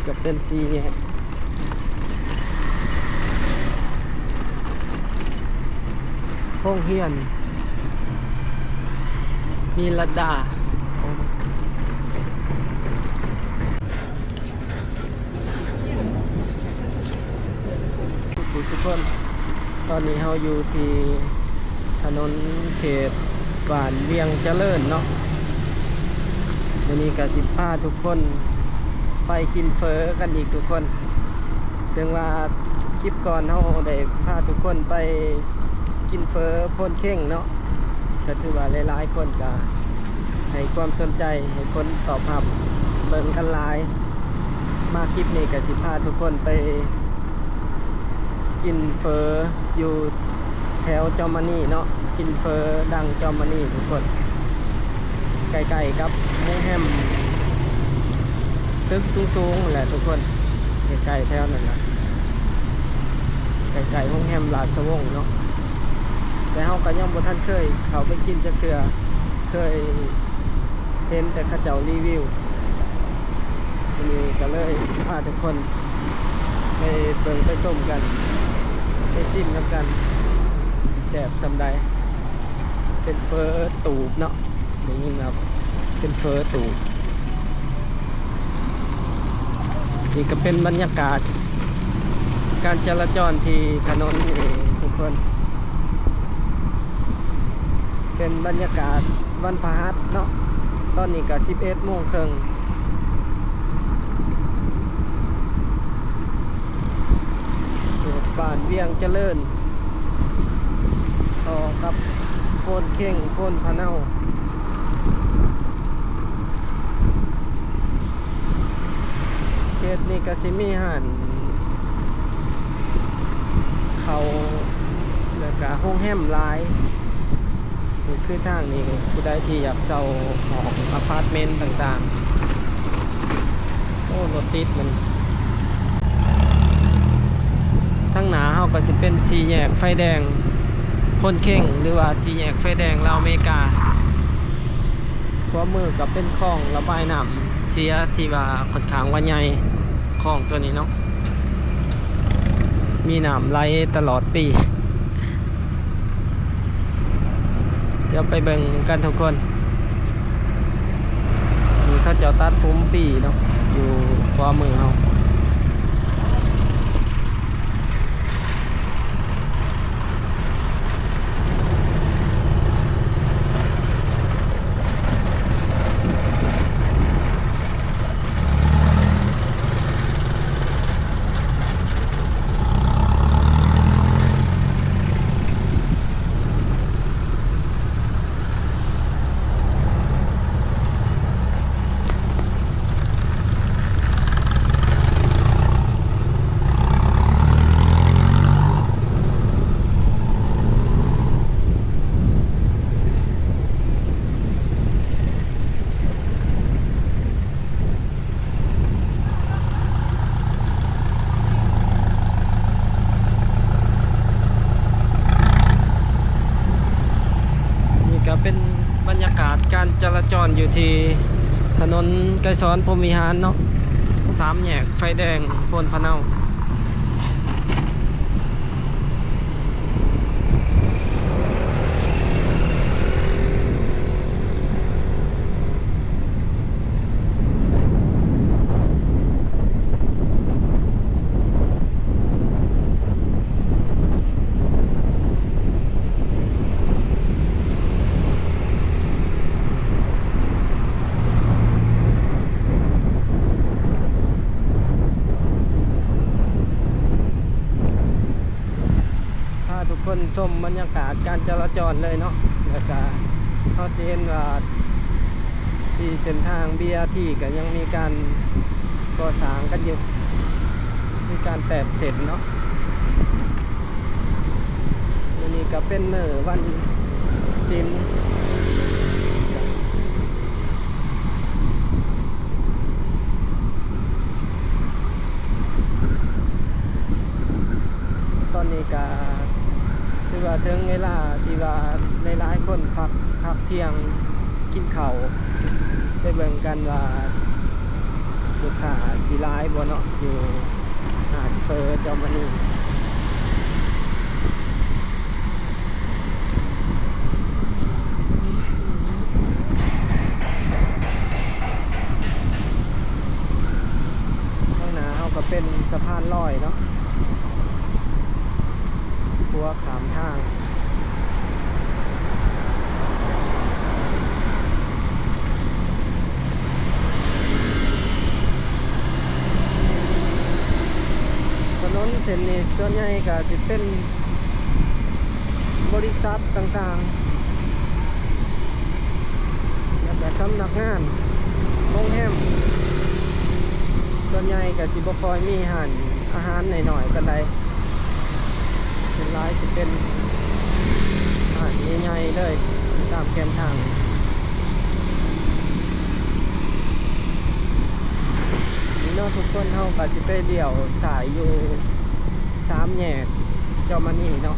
ກໍເປັນສີ່ແຍກໂຮງຮຽນມິລະດາ. ທຸກໆຄົນ ຕອນນີ້ເຮົາຢູ່ທີ່ຖະໜົນເຂດບ້ານວຽງຈະເລີນເນາະ. ມື້ນີ້ກໍຊິພາທຸກຄົນໄປກິນເຝີກັນອີກທຸກຄົນ, ເຊິ່ງວ່າຄລິບກ່ອນເຮົາໄດ້ພາທຸກຄົນໄປກິນເຝີໂພນເຄັງເນາະ. ກໍຖືວ່າຫຼາຍໆຄົນກໍໃຫ້ຄວາມສົນໃຈ, ໃຫ້ຜົນຕອບຮັບເບິ່ງກັນຫຼາຍ. ມາຄລິບນີ້ກໍຊິພາທຸກຄົນໄປກິນເຝີຢູ່ແຖວຈອມມະນີເນາະ, ກິນເຝີດັງຈອມມະນີທຸກຄົນ, ໃກ້ໆກັບໂຮງແຮມຕຶກສູງໆນັ້ນແຫຼະທຸກຄົນ, ໃກ້ໆແຖວນັ້ນນະ, ໃກ້ໆໂຮງແຮມລາຊະວົງເນາະ. ແຕ່ເຮົາກໍຍັງບໍ່ທັນເຄີຍເຂົ້າໄປກິນຈັກເທື່ອ, ເຄີຍເຫັນແຕ່ເຂົາເຈົ້າຣີວິວ. ມື້ນີ້ກໍເລີຍພາທຸກຄົນໄປເບິ່ງໄປຊົມກັນ, ໄປຊິມນຳກັນ, ແຊບສ່ຳໃດ. ເປັນເຝີຕູບເນາະ, ໄດ້ຍິນວ່າເປັນເຝີຕູບ. ນີ້ກໍເປັນບັນຍາກາດການຈະລາຈອນທີ່ຖະໜົນນີ້ທຸກຄົນ, ເປັນບັນຍາກາດວັນພະຫັດເນາະ. ຕອນນີ້ກໍສິບເອັດໂມງເຄິ່ງ, ເຂດບ້ານວຽງຈະເລີນ ຕໍ່ກັບໂພນເຄັງ ໂພນພະເນົາ. ເຂດນີ້ກໍຊິມີຮ້ານເຂົ້າ ແລ້ວກໍໂຮງແຮມຫຼາຍ. ຄືທາງນີ້ ຜູ້ໃດທີ່ຢາກເຊົ່າຫ້ອງອາພາດເມັນຕ່າງໆ. ໂອ້ ລົດຕິດມັນ. ທາງໜ້າເຮົາກໍຊິເປັນສີ່ແຍກໄຟແດງໂພນເຄັງ ຫຼືວ່າສີ່ແຍກໄຟແດງລາວອາເມລິກາ. ຂວາມືກໍເປັນຄອງລະບາຍນ້ຳເສຍທີ່ວ່າຂ້ອນຂ້າງວ່າໃຫຍ່, ຄອງຕົວນີ້ເນາະ ມີນ້ຳໄຫຼຕະຫຼອດປີ. ດຽວໄປເບິ່ງກັນທຸກຄົນ. ນີ້ເຂົາເຈົ້າຕັດຝຸ່ນຟຣີເນາະ ຢູ່ຂວາມືເຮົາ. ນີ້ກໍເປັນບັນຍາກາດການຈະລາຈອນຢູ່ທີ່ຖະໜົນໄກສອນພົມວິຫານເນາະ, ສາມແຍກໄຟແດງໂພນພະເນົາ. ພາທຸກຄົນຊົມບັນຍາກາດການຈະລາຈອນເລີຍເນາະ, ແລ້ວກະເຮົາຊິເຫັນວ່າທີ່ເສັ້ນທາງ ບີ ອາ ທີ ກໍຍັງມີການກໍ່ສ້າງກັນຢູ່, ມີການແຕ້ມເສັ້ນເນາະ. ມື້ນີ້ກໍເປັນມື້ວັນສິນ. ຕອນນີ້ກະຖືວ່າເຖິງເວລາທີ່ວ່າຫຼາຍໆຄົນພັກ ພັກທ່ຽງກິນເຂົ້າ, ໄປເບິ່ງກັນວ່າ ລູກຄ້າຊິຫຼາຍບໍ່ເນາະ ຢູ່ຮ້ານເຝີເຈົ້າມະນີ? ຂ້າງໜ້າເຮົາກໍເປັນສະພານລອຍເນາະ ຂົວຂ້າມທາງ. ຖະໜົນເສັ້ນນີ້ສ່ວນໃຫຍ່ກໍຊິເປັນບໍລິສັດຕ່າງໆ ແລ້ວກໍສຳນັກງານ ໂຮງແຮມ ສ່ວນໃຫຍ່ກໍຊິບໍ່ຄ່ອຍມີຮ້ານອາຫານນ້ອຍໆປານໃດ. ສ່ວນຫຼາຍຊິເປັນຮ້ານໃຫຍ່ໆເລີຍຕາມແຄມທາງ. ນີ້ເນາະທຸກຄົນ ເຮົາກໍຊິໄປລ້ຽວຊ້າຍຢູ່ສາມແຍກເຈົ້າມະນີເນາະ.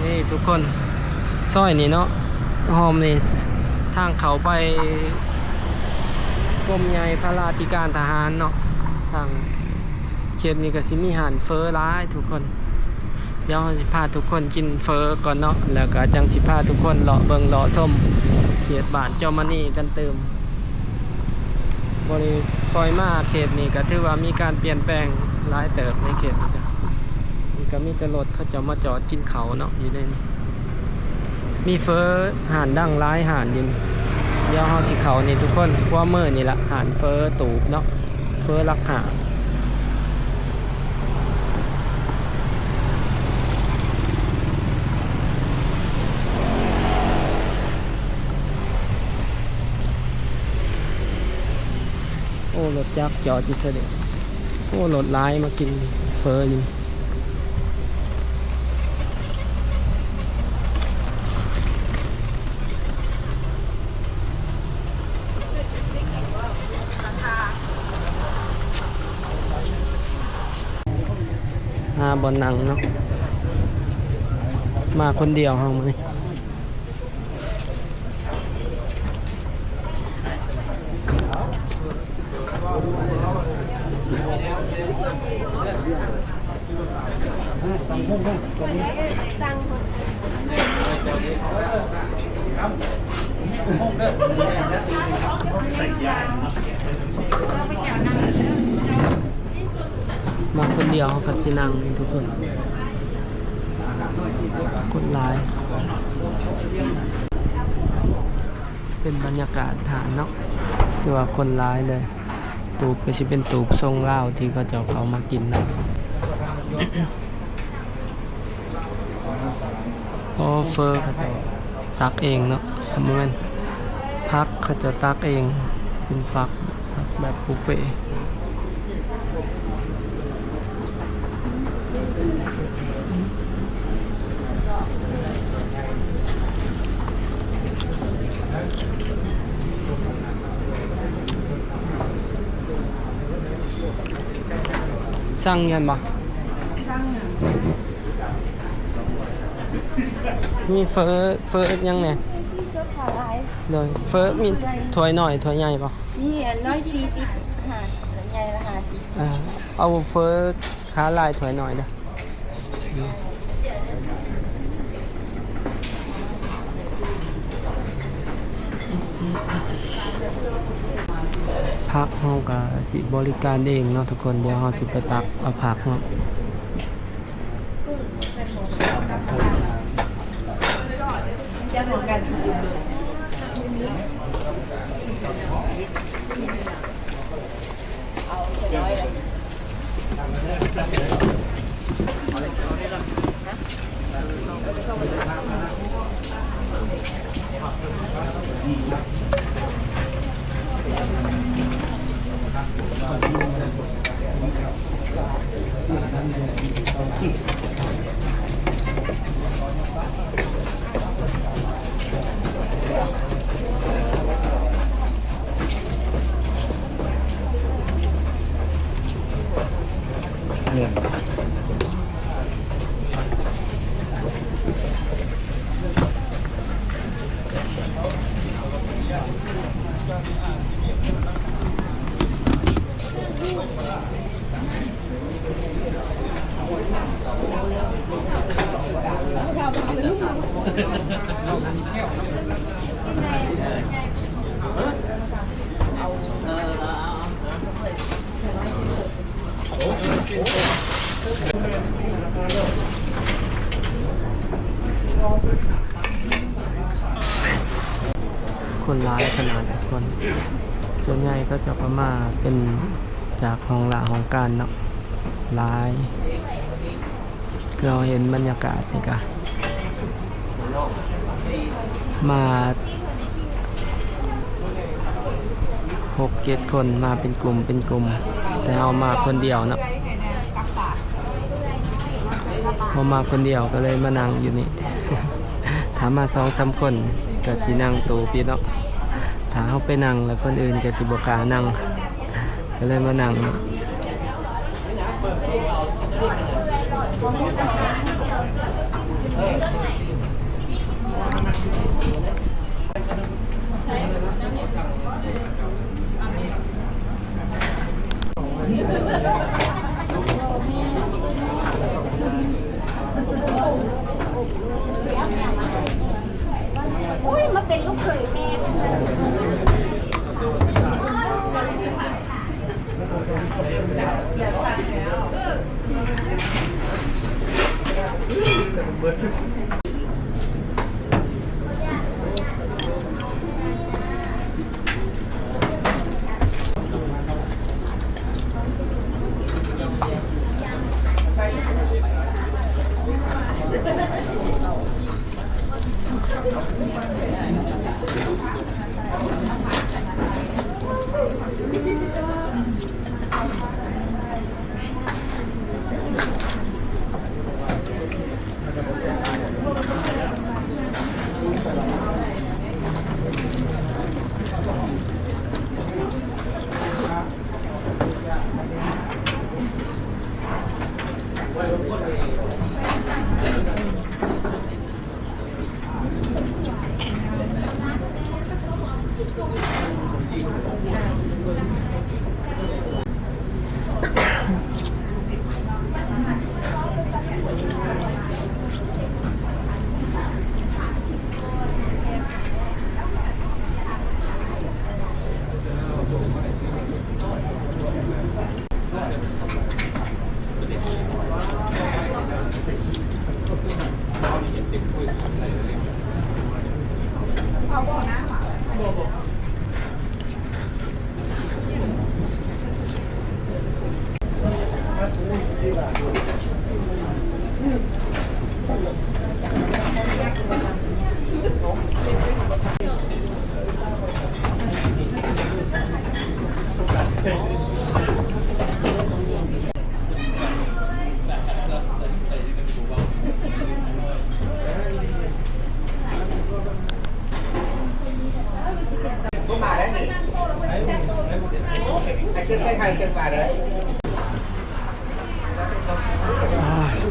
ນີ້ທຸກຄົນ ຊອຍນີ້ເນາະ ອ້ອມນີ້ ທາງເຂົ້າໄປກົມໃຫຍ່ພະລາທິການທະຫານເນາະ. ທາງເຂດນີ້ກໍຊິມີຮ້ານເຝີຫຼາຍທຸກຄົນ. ດຽວເຮົາຊິພາທຸກຄົນກິນເຝີກ່ອນເນາະ ແລ້ວກໍຈັ່ງຊິພາທຸກຄົນເລາະເບິ່ງເລາະຊົມເຂດບ້ານເຈົ້າມະນີກັນຕື່ມ. ບໍ່ໄດ້ຄ່ອຍມາເຂດນີ້ ກໍຖືວ່າມີການປ່ຽນແປງຫຼາຍເຕີບໃນເຂດນີ້. ນີ້ກໍມີແຕ່ລົດເຂົາເຈົ້າມາຈອດກິນເຂົ້າເນາະ ຢູ່ໃນນີ້ ມີເຝີຮ້ານດັງຫຼາຍຮ້ານຢູ່ນີ້. ດຽວເຮົາຊິເຂົ້ານີ້ທຸກຄົນ ຂວາມືນີ້ລະ ຮ້ານເຝີຕູບເນາະ. ເຝີຫຼັກຫ້າ. ໂອ້ ລົດຈັກຈອດຢູ່ເທື່ອເດ. ໂອ້ ລົດຫຼາຍມາກິນເຝີຢູ່. ຫາບ່ອນນັ່ງເນາະ ມາຄົນດຽວເຮົາມື້ນີ້. ມາຄົນດຽວເຮົາກໍຊິນັ່ງທຸກຄົນ ຄົນຫຼາຍ. ເປັນບັນຍາກາດຮ້ານເນາະ ຖືວ່າຄົນຫຼາຍເລີຍ. ຕູບກໍຊິເປັນຕູບຊົງລາວທີ່ເຂົາເຈົ້າເຂົ້າມາກິນເນາະ. ໂອ້ ເຝີເຂົາເຈົ້າຕັກເອງເນາະ ບໍ່ແມ່ນ ຜັກເຂົາເຈົ້າຕັກເອງ ເປັນຝັກ ຜັກແບບບຸບເຟ. ສັ່ງແມ່ນບໍ່? ມີເຝີ ເຝີຫຍັງແດ່? ໂດຍ ເຝີມີຖ້ວຍນ້ອຍ ຖ້ວຍໃຫຍ່ບໍ່? ມີອັນໜ້ອຍສີ່ສິບ ຫາໃຫຍ່ລະຫ້າສິບ. ເອີ ເອົາເຝີຂາລາຍຖ້ວຍນ້ອຍເດີ້. ຜັກເຮົາກະຊິບໍລິການເອງເນາະທຸກຄົນ. ດຽວເຮົາຊິໄປຕັກເອົາຜັກເນາະ. ເ ຄົນຫຼາຍຂະໜາດ ທຸກຄົນ. ສ່ວນໃຫຍ່ເຂົາເຈົ້າກໍມາເປັນຈາກຫ້ອງລາຫ້ອງການເນາະ ຫຼາຍ. ຄືເຮົາເຫັນບັນຍາກາດນີ້ກະ ມາຫົກເຈັດຄົນ ມາເປັນກຸ່ມເປັນກຸ່ມ ແຕ່ເຮົາມາຄົນດຽວເນາະ. ເຮົາມາຄົນດຽວກໍເລີຍມານັ່ງຢູ່ນີ້. ຖ້າມາສອງສາມຄົນກໍຊິນັ່ງໂຕະພີ້ເນາະ. ຖ້າເຮົາໄປນັ່ງແລ້ວ ຄົນອື່ນກໍຊິບໍ່ກ້ານັ່ງ ກໍເລີຍມານັ່ງ. ໂອ້ຍ ມາເປັນລູກເຂີຍແມ່.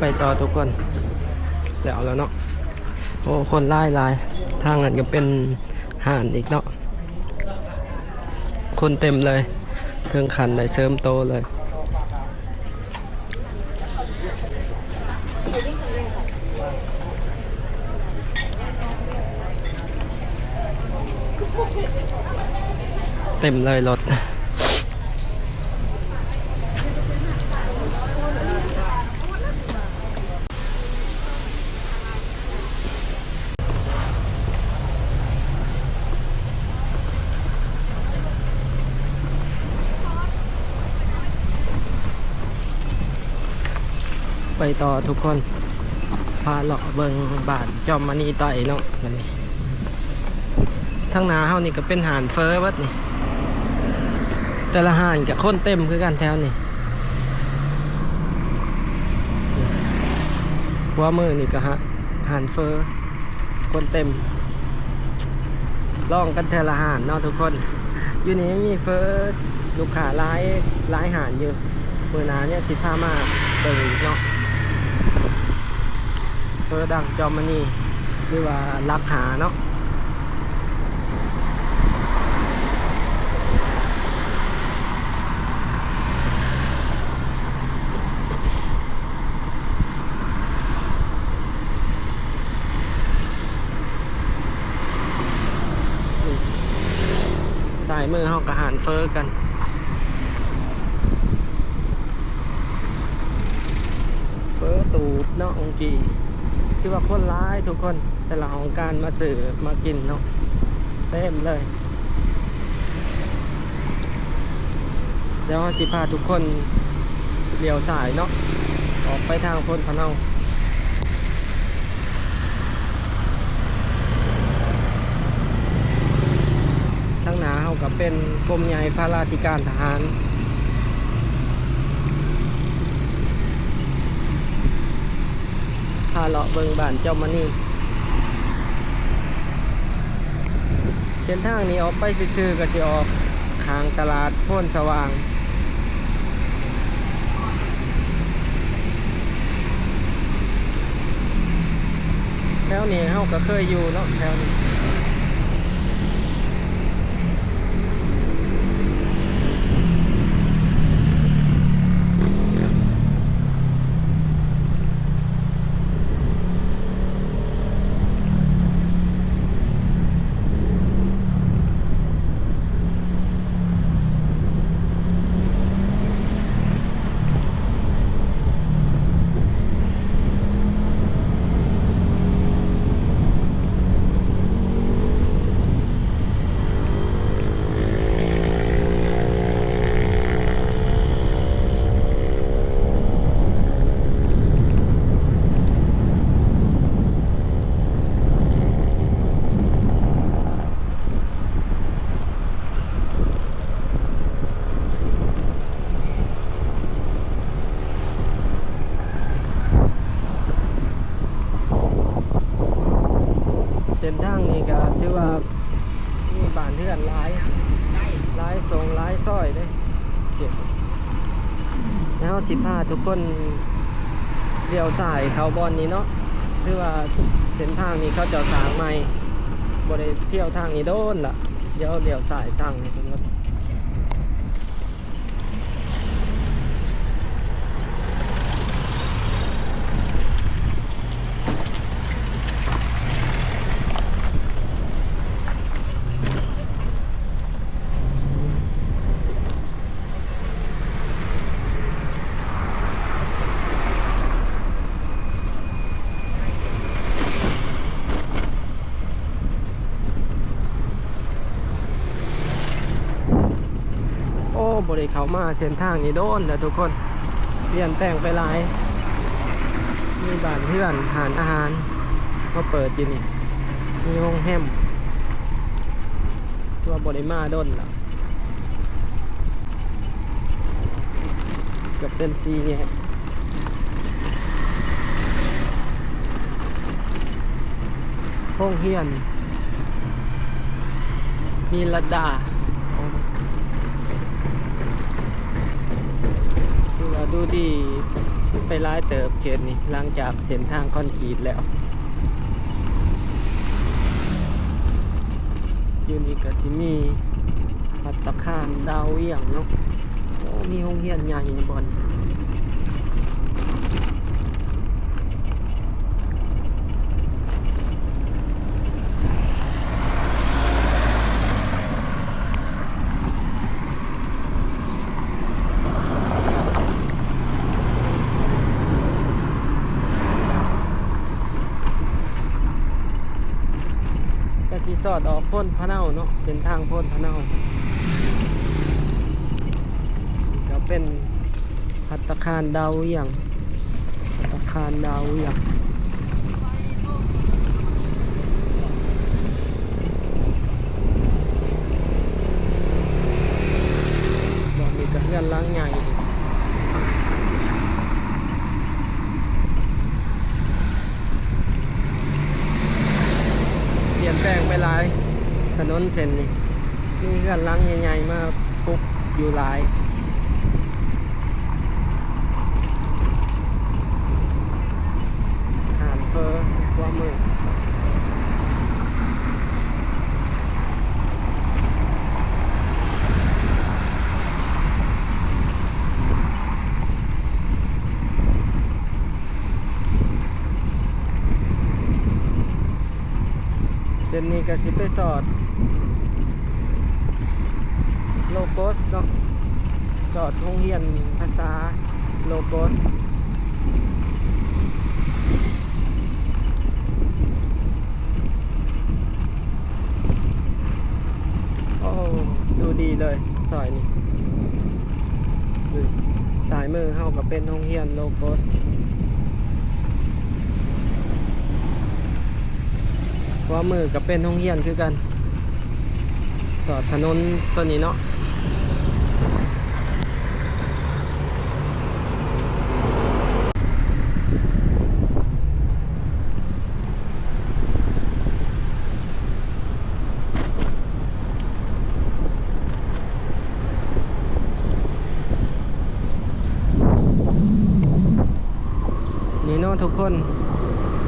ໄປຕໍ່ທຸກຄົນ ແລ້ວແລ້ວເນາະ. ໂອ້ ຄົນຫຼາຍໆ ທາງນັ້ນກໍເປັນຮ້ານອີກເນາະ. ຄົນເຕັມເລີຍ ເຖິງຂັ້ນໄດ້ເສີມໂຕເລີຍ. ເຕັມເລີຍລົດ. ໄປຕໍ່ທຸກຄົນ ພາເລາະເບິ່ງບ້ານຈອມມະນີໄຕເນາະ ບັດນີ້. ທາງໜ້າເຮົານີ້ກໍເປັນຮ້ານເຝີເບິດນີ້ ແຕ່ລະຮ້ານກໍຄົນເຕັມຄືກັນແຖວນີ້. ຂວາມືນີ້ກໍຮ້ານເຝີ ຄົນເຕັມ ລອງກັນເທື່ອລະຮ້ານເນາະທຸກຄົນ. ຢູ່ນີ້ມີເຝີ ລູກຄ້າຫຼາຍ ຫຼາຍຮ້ານຢູ່. ມື້ໜ້າຍັງຊິພາມາເບິ່ງອີກເນາະ ເຝີດັງຈອມມະນີ ຫຼືວ່າຫຼັກຫ້າເນາະ. ຊ້າຍມືເຮົາກໍຮ້ານເຝີກັນ ເຝີຕູບເນາະ ອົງກີ ຄືວ່າຄົນຫຼາຍທຸກຄົນ ແຕ່ລະຫ້ອງການມາຊື້ມາກິນເນາະ ເຕັມເລີຍ. ດຽວເຮົາຊິພາທຸກຄົນລ້ຽວຊ້າຍເນາະ ອອກໄປທາງໂພນພະເນົາ. ທາງໜ້າເຮົາກໍເປັນກົມໃຫຍ່ພະລາທິການທະຫານ ພາເລາະເບິ່ງບ້ານເຈົ້າມະນີ. ເສັ້ນທາງນີ້ອອກໄປຊື່ໆ ກໍຊິອອກຂ້າງຕະຫຼາດໂພນສະຫວ່າງ. ແຖວນີ້ເຮົາກໍເຄີຍຢູ່ເນາະ ແຖວນີ້. ເສັ້ນທາງນີ້ກໍຖືວ່າມີບ້ານເຮືອນຫຼາຍ ຫຼາຍຊ່ອງຫຼາຍຊອຍເດ້. ດຽວເຮົາຊິພາທຸກຄົນລ້ຽວຊ້າຍເຂົ້າບ່ອນນີ້ເນາະ ຖືວ່າເສັ້ນທາງນີ້ເຂົາເຈົ້າສ້າງໃໝ່ ບໍ່ໄດ້ທ່ຽວທາງນີ້ດົນລະ. ດຽວລ້ຽວຊ້າຍທາງນີ້ເບິ່ງກ່ອນ. ໂອ້ ບໍ່ໄດ້ເຂົ້າມາເສັ້ນທາງນີ້ດົນແລ້ວທຸກຄົນ ປ່ຽນແປງໄປຫຼາຍ. ມີບ້ານເຮືອນ ຮ້ານອາຫານມາເປີດຢູ່ນີ້ ມີໂຮງແຮມ ຄືວ່າບໍ່ໄດ້ມາດົນລະ. ກໍເປັນສີ່ແຍກໂຮງຮຽນມີລັດດາ ຖືວ່າດູດີໄປຫຼາຍເຕີບເຂດນີ້ ຫຼັງຈາກເສັ້ນທາງຄອນກຣີດແລ້ວ. ຢູ່ນີ້ກໍຊິມີ ພັດຕາຄານດາວວຽງເນາະ. ໂອ້ ມີໂຮງຮຽນໃຫຍ່ບ່ອນ ກະຊິສອດອອກໂພນພະເນົາເນາະ ເສັ້ນທາງໂພນພະເນົາ. ນີ້ກະເປັນພັດຕາຄານດາວວຽງ ພັດຕາຄານດາວວຽງ. ບ່ອນນີ້ກະເຮືອນຫຼັງໃຫຍ່. ຫຼາຍ ຖະໜົນເສັ້ນນີ້ ມີເຮືອນຫຼັງໃຫຍ່ໆມາປຸກຢູ່ຫຼາຍ. ຮ້ານເຝີຂວາມື. ເສັ້ນນີ້ກໍຊິໄປສອດໂລໂກສເນາະ, ສອດໂຮງຮຽນພາສາໂລໂກສ. ໂອ້ ດູດີເລີຍຊອຍນີ້. ນີ້ ຊ້າຍມືເຮົາກໍເປັນໂຮງຮຽນໂລໂກສ, ຂວາມືກໍເປັນໂຮງຮຽນຄືກັນ, ສອດຖະໜົນຕົວນີ້ເນາະ. ນີ້ເນາະທຸກຄົນ,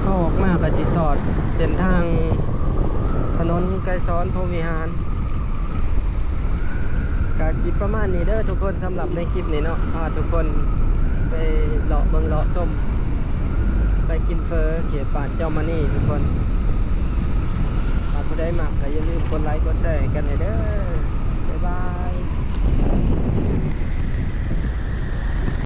ເຮົາອອກມາກໍຊິສອດເສັ້ນທາງຖະໜົນໄກສອນພົມວິຫານ. ກະຊິປະມານນີ້ເດີທຸກຄົນ, ສຳລັບໃນຄລິບນີ້ເນາະ ພາທຸກຄົນໄປເລາະເບິ່ງເລາະຊົມ, ໄປກິນເຝີເຂດບ້ານເຈົ້າມະນີທຸກຄົນ. ຖ້າຜູ້ໃດມັກກໍຢ່າລືມກົດໄລກົດແຊໃຫ້ກັນແດ່ເດີ. ບາຍບາຍ.